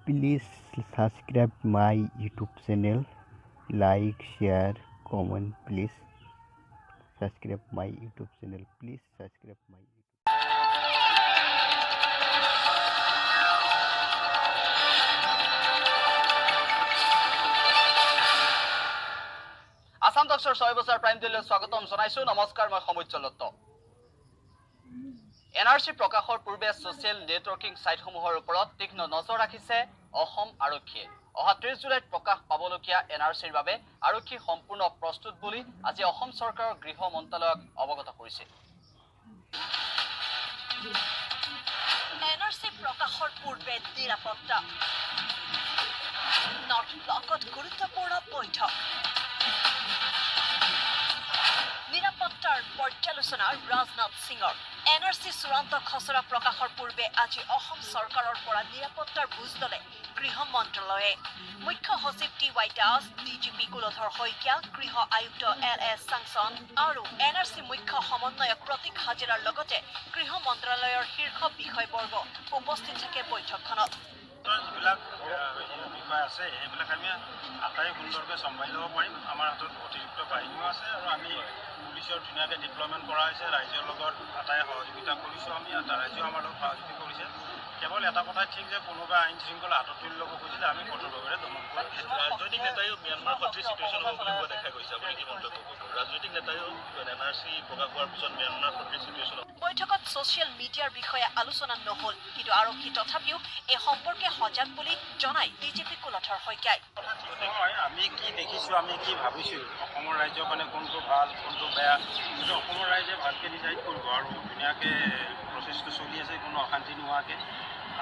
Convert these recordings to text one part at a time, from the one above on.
Please subscribe my YouTube channel, like, share, comment. Please subscribe my YouTube channel. Please subscribe my Assam টক্সৰ 6 বজাৰ prime দিল্লীলৈ স্বাগতম জনাইছো। নমস্কাৰ, মই সমুজ্জ্বল দত্ত। এনআৰচি প্ৰকাশৰ পূৰ্বে ছ'চিয়েল নেটৱৰ্কিং ছাইটসমূহৰ ওপৰত তীক্ষ্ণ নজৰ ৰাখিছে অসম আৰক্ষীয়ে। অহা 30 জুলাইত প্ৰকাশ পাবলগীয়া এনআৰচিৰ বাবে আৰক্ষী সম্পূৰ্ণ প্ৰস্তুত বুলি আজি অসম চৰকাৰৰ গৃহ মন্ত্ৰালয়ক অৱগত কৰিছে। এনআৰচি প্ৰকাশৰ পূৰ্বে নিৰাপত্তা, নৰ্থ ব্লকত গুৰুত্বপূৰ্ণ বৈঠক, নিৰাপত্তাৰ পৰ্যালোচনা ৰাজনাথ সিঙৰ। এনআৰচি চূড়ান্ত খচৰা প্ৰকাশৰ পূৰ্বে আজি অসম চৰকাৰৰ পৰা নিৰাপত্তাৰ বুজ ল'লে গৃহ মন্ত্ৰালয়ে। মুখ্য সচিব T Y Das, DGP Kuladhar Saikia, গৃহ আয়ুক্ত এল এছ চাংচন আৰু এনআৰচি মুখ্য সমন্বয়ক প্ৰতীক হাজেলাৰ লগতে গৃহ মন্ত্ৰালয়ৰ শীৰ্ষ বিষয়বৰ্গ উপস্থিত থাকে বৈঠকখনত। যিবিলাক বিষয় আছে, সেইবিলাক আমি আটাই সুন্দৰকৈ চম্ভালি ল'ব পাৰিম। আমাৰ হাতত অতিৰিক্ত বাহিনীও আছে আৰু আমি পুলিচৰ ধুনীয়াকৈ ডিপ্লয়মেণ্ট কৰা হৈছে। ৰাইজৰ লগত আটাই সহযোগিতা কৰিছোঁ আমি আৰু ৰাইজেও আমাৰ লগত সহযোগিতা কৰিছে। কেৱল এটা কথাই ঠিক যে কোনোবা আইন শৃংখলা হাতত তুলি ল'ব খুজিলে আমি কঠোৰভাৱে দমন কৰিম। ৰাজনৈতিক নেতাইও ম্যানমাৰ সদৃশ চিটুৱেশ্যন হ'ব বুলি কোৱা দেখা গৈছে। আপুনি কি মন্তব্য কৰিব? ৰাজনৈতিক নেতাইও এনআৰচি প্ৰকাশ হোৱাৰ পিছত ম্যানমাৰ সদৃশ চিটুৱেশ্যন বৈঠকত ছ'চিয়েল মিডিয়াৰ বিষয়ে আলোচনা নহ'ল, কিন্তু আৰক্ষী তথাপিও এই সম্পৰ্কে সজাগ বুলি জনাই ডিজিপি কুলধৰ শইকীয়াই। নহয়, আমি কি দেখিছোঁ, আমি কি ভাবিছোঁ, অসমৰ ৰাইজৰ কাৰণে কোনটো ভাল, কোনটো বেয়া, সেইটো অসমৰ ৰাইজে ভালকৈ ডিচাইড কৰিব। আৰু ধুনীয়াকৈ প্ৰচেছটো চলি আছে, কোনো অশান্তি নোহোৱাকৈ,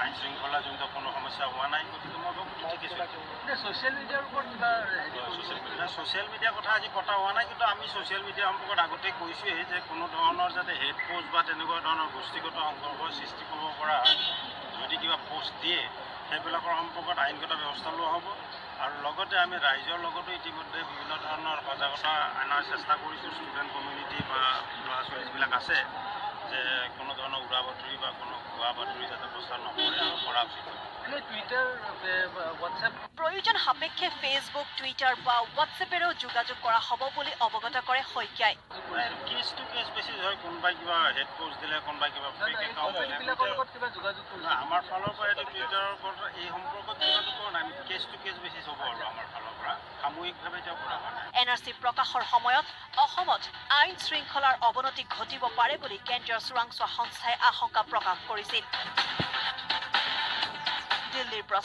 আইন শৃংখলা যোনটো কোনো সমস্যা হোৱা নাই। গতিকে মই ভাবোঁ ঠিকে চলিছে। ছ'চিয়েল মিডিয়াৰ ওপৰত কিবা ছ'চিয়েল মিডিয়াৰ কথা আজি পতা হোৱা নাই, কিন্তু আমি ছ'চিয়েল মিডিয়া সম্পৰ্কত আগতে কৈছোঁৱেই যে কোনো ধৰণৰ যাতে হেট পষ্ট বা তেনেকুৱা ধৰণৰ গোষ্ঠীগত সংঘৰ্ষৰ সৃষ্টি কৰিব পৰা যদি কিবা পষ্ট দিয়ে, সেইবিলাকৰ সম্পৰ্কত আইনগত ব্যৱস্থা লোৱা হ'ব। আৰু লগতে আমি ৰাইজৰ লগতো ইতিমধ্যে বিভিন্ন ধৰণৰ সজাগতা অনাৰ চেষ্টা কৰিছোঁ, ষ্টুডেণ্ট কমিউনিটি বা ল'ৰা ছোৱালী যিবিলাক আছে, যে কোনো ধৰণৰ উৰা বাতৰি বা কোনো ভুৱা বাতৰি যাতে প্ৰচাৰ নকৰে আৰু কৰা উচিত। টুইটাৰ, হোৱাটছএপ প্ৰয়োজন সাপেক্ষে ফেচবুক, টুইটাৰ বা হোৱাটছএপেৰেও যোগাযোগ কৰা হ'ব বুলি অৱগত কৰে শইকীয়াই। কেছ টু কেছ বেচিছ হয়। কোনোবাই কিবা হেট পষ্ট দিলে, কোনোবাই কিবা ফেক একাউণ্ট দিলে, বিলাকৰ লগত কিবা যোগাযোগ কৰিছে? আমাৰ ফালৰ পৰা এইটো টুইটাৰৰ ওপৰত এই সম্পৰ্কত যোগাযোগ কৰা নাই। আমি কেছ টু কেছ বেচিছ হ'ব আৰু আমাৰ ফালৰ পৰা সামূহিকভাৱে এতিয়া কৰা হোৱা নাই। এনআৰচি প্ৰকাশৰ সময়ত অসমত আইন শৃংখলাৰ অৱনতি ঘটিব পাৰে বুলি কেন্দ্ৰীয় চোৰাংচোৱা সংস্থাই আশংকা প্ৰকাশ কৰিছিল। দিল্লীৰ পৰা